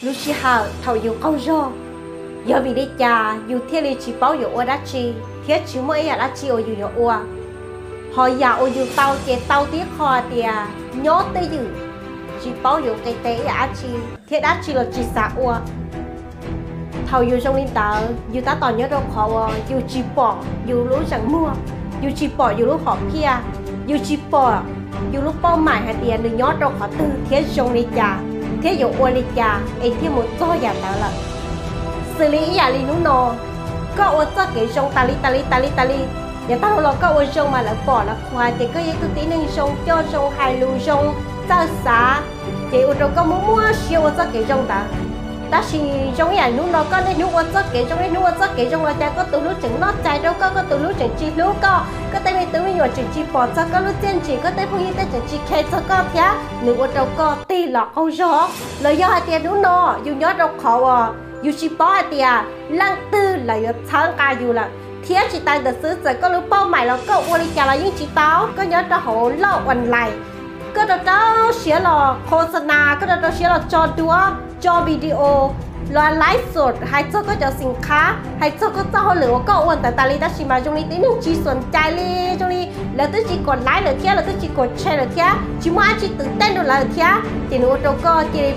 Lub sij hawm thaum yus qaug zog, yog vim li cas yus thiaj li tsis paub yuav ua dab tsi thiab tsis muaj ib yam dab tsi uas yus yuav ua? Ho yam uas yus tau ces tau tib qho hais tias nyob twj ywm, tsis paub yuav nqis tes ib yam dab tsi thiab dab tsi los tsis xav ua. Thaum yus zoo li ntawd, yus tab tom nyob rau qhov uas yus tsis pom yus lub zeem muag, yus tsis pom yus lub hom phiaj, yus tsis pom yus lub pauj maim hais tias nws nyob rau qhov twg thiab zoo li cas thiab yuav ua li cas es thiaj mus txog yam ntawd lawm. Xws li ib yam li hnub no, koj ua txoj kev zoo tas li tas li tas li tas li, yav tag los koj ua zoo mas lawv pom lawv qhuas tias koj yog ib tug tib neeg zoo coj zoo, hais lus zoo, txawj xav, ces ua rau koj muaj muaj siab ua txoj kev zoo ntawd. Tab sis zoo ib yam hnub no koj niaj hnub ua txoj kev zoo, niaj hnub ua txoj kev zoo los cas koj tus hlub tseem noj cai rau koj, koj tus hlub tseem tsis hlub koj, koj tej me tub me nyuam tseem tsis pom txog koj lub txiaj ntsig, koj tej phooj ywg tej tseem tsis khe txog koj thiab, nws ua rau koj tig los qaug zog. Los yog hais tias hnub no yus nyob rau qhov uas yus tsis paub hais tias leej twg lawv yuav txhawb nqa yus lawm, thiab tsis tas ntawd xwb txawm koj lub pauj maim los koj ua li cas los yeej tsis tau, koj nyob rau hauv loj online, koj rau rau siab los khos xa nas, koj rau rau siab los tso duab, tso video, los live show hais txog koj cov xim khab, hais txog koj txoj hauj lwm uas koj ua ntawd tas li, tab sis mas zoo li tib neeg tsis xuam cai li, zoo li lawv twb tsis kom like lawm thiab, lawv twb tsis kom share lawm thiab, tsis muaj dab tsi twv tej rau lawv thiab, ces nws ua rau koj cia li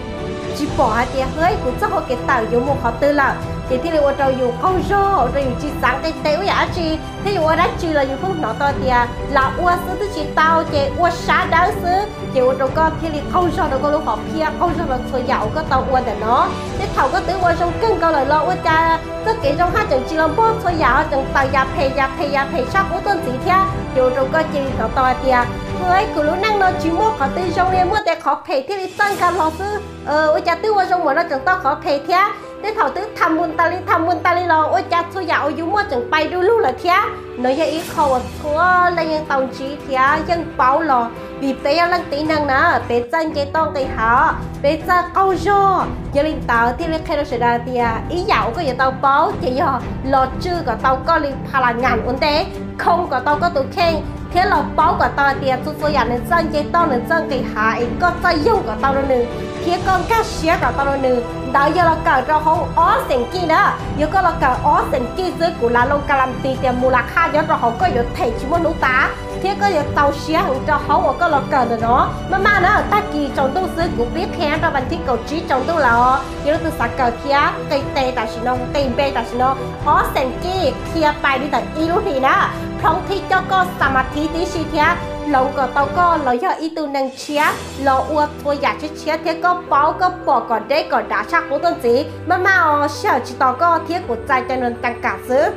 tsis pom hais tias, hwb, kuv txoj hau kev tawm yuav mus qhov twg lawm, ces thiaj li ua rau yus qaug zog, ua rau yus tsis xav nqis tes ua yam dab tsi, thiab yus ua dab tsi los yus pheej hnov tau tias lam ua xwb twb tsis tau, ces ua sab dawb xwb, ces ua rau koj thiaj li qaug zog rau koj lub hom phiaj, qaug zog rau txhua yam uas koj tau ua ntawm no. Tej thaum koj twb ua zoo kawg nkaus lawm los ua cas txoj kev zoo haj tseem tsis los npog txhua yam, ho tseem tawm yam phem yam phem yam phem sab qub tuaj ntxiv thiab, ces ua rau koj cia li hnov tau hais tias, hwb, kuv lub neej no tsis muaj qhov twg zoo li, muaj tej qhov phem thiaj li txawj nkag los xwb. Ua cas twb ua zoo mus no tseem tau qhov phem thiab, tej thaum twb tham mus tas li tham mus tas li los ua cas txhua yam uas yus muaj tseem pais du lug lawm thiab. No yog ib qho uas txhua leej yeej tau ntsib thiab yeej paub los, vim peb yog leej tib neeg na, peb txawj nce toj nqis hav, peb txawj qaug zog. Yog li ntawd thiaj li qhia rau sawv daws tias ib yam uas koj yuav tau paub ces yog los tswj kom tau koj li pha la nyas ua ntej, khoo kom tau koj tus kheej, thiab los paub kom tau hais tias txhua txhua yam nws txawj nce toj nws txawj nqis hav es koj txawj yoog kom tau rau nws, thiab koj nkag siab kom tau rau nws. Ntawd yog los kawm rau hauv ob xeem kij na. Yog koj los kawm ob xeem kij xwb kuv lam loo ka la ti tias mus la qhaj nyob rau hauv koj yuav them tsis muaj hnub tas, thiab koj yuav txaus siab heev rau hauv uas koj los kawm ntawm no. Maj maj na, tag kis tsaus ntuj xwb kuv pib qhia rau vas thib kaum tsib tsaus ntuj lawm os. Yog leej twg xav kawm thiab nqis tes tam sim no, nqis npe tam sim no, ob xeem kij qhia pais li ntawm ib lub hlis na, plob thib coj koj xa mas thiv tib si thiab hloov kom tau koj los yog ib tug neeg tshiab los ua txhua yam tshiab tshiab thiab koj paub koj pom kom deb kom dav tshaj qub tuaj ntxiv. Maj maj os, sij hawm tsis tos koj thiab kuv txais cov nus cam kam xwb.